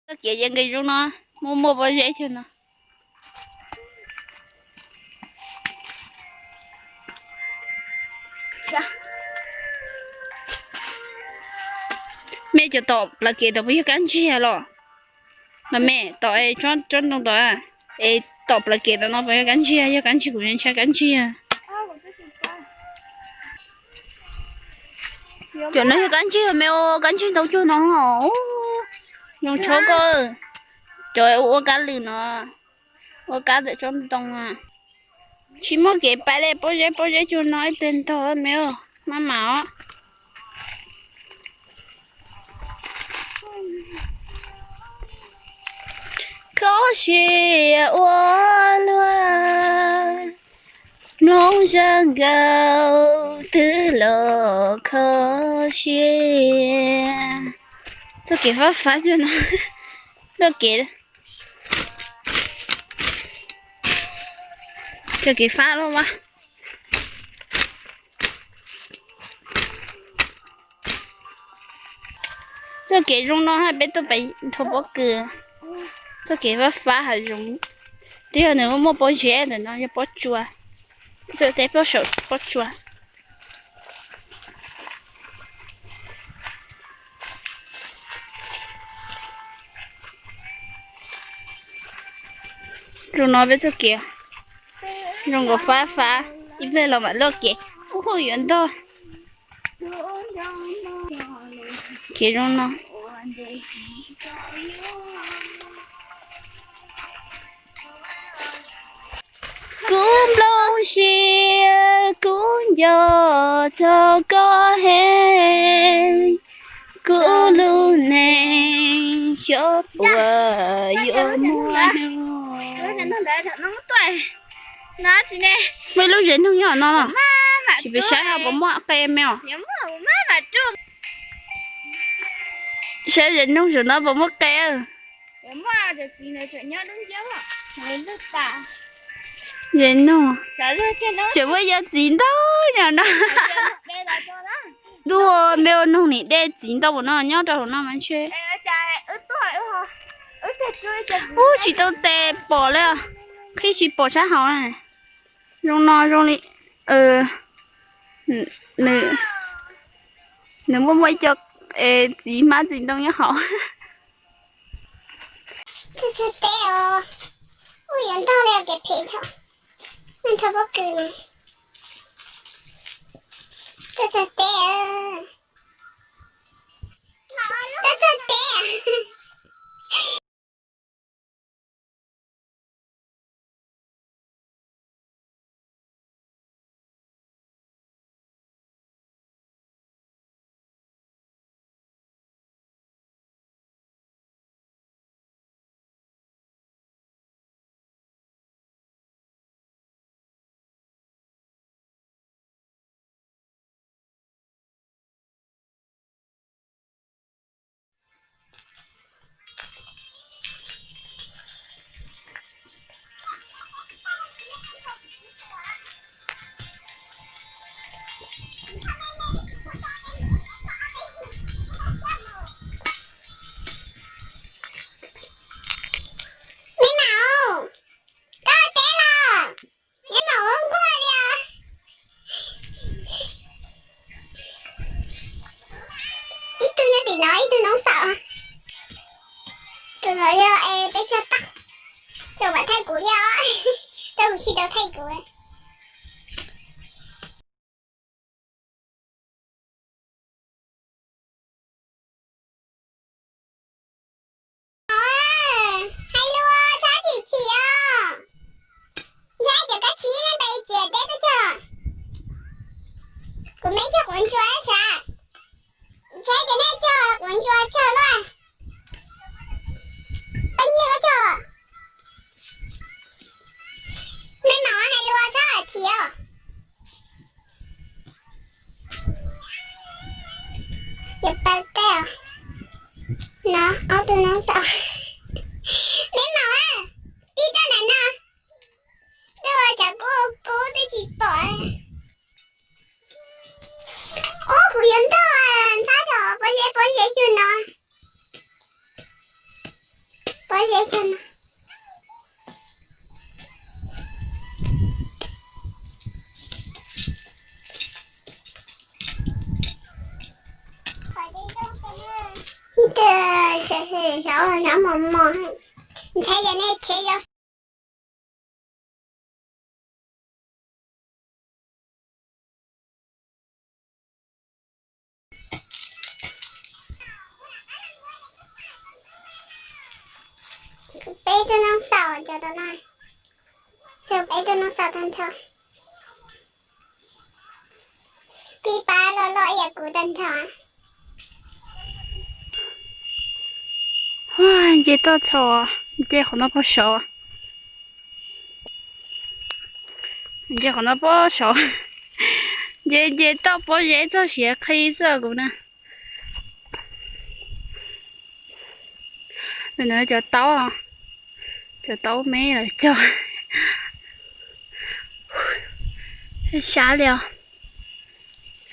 Txoj kev ces nqis zoo no, muaj muaj pob zeb cuag no. Mej cov tom plawv kev tod puas yog kab ntsiag los? Los mej tom es tsob ntoo tod, es tom plawv kev tod no puas yog kab ntsiag? Yog kab ntsiag kuv ntshai kab ntsiag. Cov no yog kab ntsiag me, kab ntsiag ntau cuag no. Zoo tshaj koj, cov ua kab lwm no, ua kab ntawm tsob ntoo. Tsis muaj kev pais li, pob zeb pob zeb cuag no ib teg ntog me, maj mam os. Kho siab ua luaj, mloog zaj nkauj twb los kho siab. Txoj kev fab fab cuag no, txoj kev, txoj kev fab loj mas. Txoj kev zoo no hab peb tuaj pem nthua pob kws. Txoj kev fab fab hav zoov. Twb yog nws muaj pob zeb ntawm no yog pob tsua. Tuaj teb pob saum pob tsua. Zoo no peb txoj kev zoo nkaus fab fab, ib pliag los mam luaj kev. Ub, yuav ntog. Kev zoo no. Kuv nplooj siab kuv nco txog koj heev, kuv lub neej xyov puas yuav muaj hnub. Muaj ib lub zes noog nyob no, tsis pom saib puas muaj qe me os. Saib zes noog saum no puas muaj qe. Zes noog, tseem muaj yog txiv ntau nyob no. Dua me ua noog nim dej txiv ntau npaum no nyob rau hauv no mas ntshe. Ub, tsis tau tes pom li, qhib tsis pom sab hauv. Zoo no zoo li, nws, nws muaj muaj ib co txiv hmab txiv ntoo nyob hauv. Tuaj txog teb os. Ub, yuav ntog li kev phem thaum nthua pob kws no. Tuaj txog teb, tuaj txog teb. Me mam, koj teb los? Me mam ua nkuaj li os. Ib tug nyob tim no, ib tug noob xaum. Tus no yog es peb cog tau, rau mam thaij kuv thiab, rau kuv tsis tau thaij kuv. Hais lus txhob chim chim os. Ntxhab cov kab tsib nej pais txiav teb tuaj cog los? Kuv me cog quav ntsuas sav. Ntxhab cov nej cog quav ntsuas tsawg luaj? Pab nyiag koj cog. Me mam hais lus txhob chim os. Yog pab teb os. No, ob tug noob xaum. Me mam, tij toj ntawm no. Twb ua tsav kub kub twb tsis pom. Ub, kuv yuav ntog ntxhab cov pob zeb pob zeb cuag no. Pob zeb tag no. Zaub mos mos, ntshai yog nej tsheb zaub. Peb tug noog xaus cov tau na, peb tug noog xaus tag nrho. Pib pab loj loj ib yam kuv tag nrho. Nce toj tshauv, nce qhov no pob saud. Nce qhov no pob saud. Nce nce toj pob zeb txog siav qhi xwb kuv na. Nws cov taub, cov taub me lawm cog. Sab li os.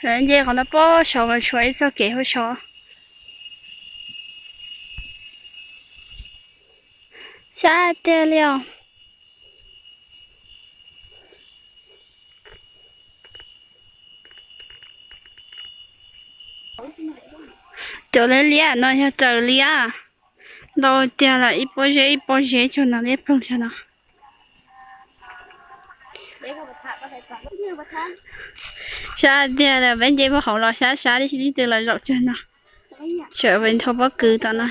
Nce qhov no pob saud mas tshuav ib txoj kev hauv saud. Sab tiag li os. Cov liab liab no yog raws liab, ntau tiag lawm, ib pob zeb ib pob zeb tsuag no liab ploog tsuag no. Sab tiag lawm, peb nce puag hauv los sab sab tib si, leej twg los zaum tsuag no. Tseem nthuav pob kws tom no.